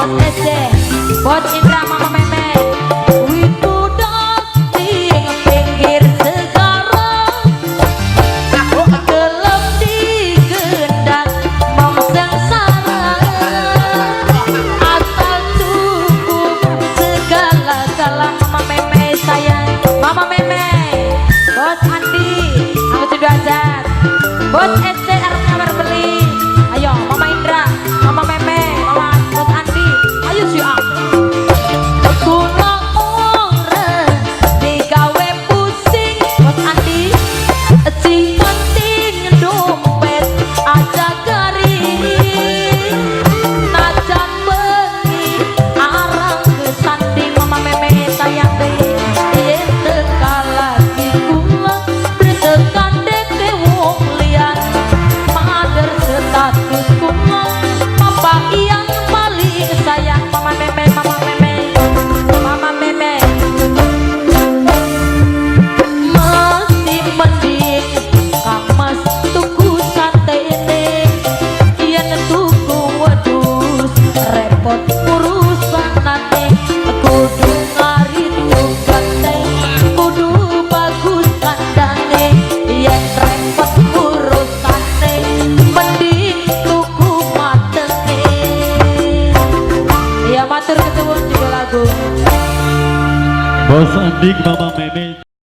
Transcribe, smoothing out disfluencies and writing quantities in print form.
Bos SD, Bos Indra, Mama Meme. Wituda ing pinggir segara, gelem digendat mong sengsara, asal cukup segala-gala. Mama Meme sayang, Mama Meme, Bos Andi, aku sudah ajar, Bos SC arep nyawer beli. Ayo Mama Indra, Mama Meme, Mama Bos Andi, ayo sih ah. Kula ora digawe pusing, Bos Andi, sing penting dompet aja garing, najan bengi arang kesanding. Mama Meme sayang deh, yen teka lagi kula tekan deke wong liyan, mader status kula Papa yang paling sayang. Mama Meme, Mama Meme, Mama Meme. Masih mending Kang Mas tuku satene, yen tuku wedhus repot urusanane, kudu ngarit ganteng, kudu bagus kandange, yen repot urusane mending tuku matenge. Ya, matur kesuwun juga lagu. Bos Andik, Mama Meme.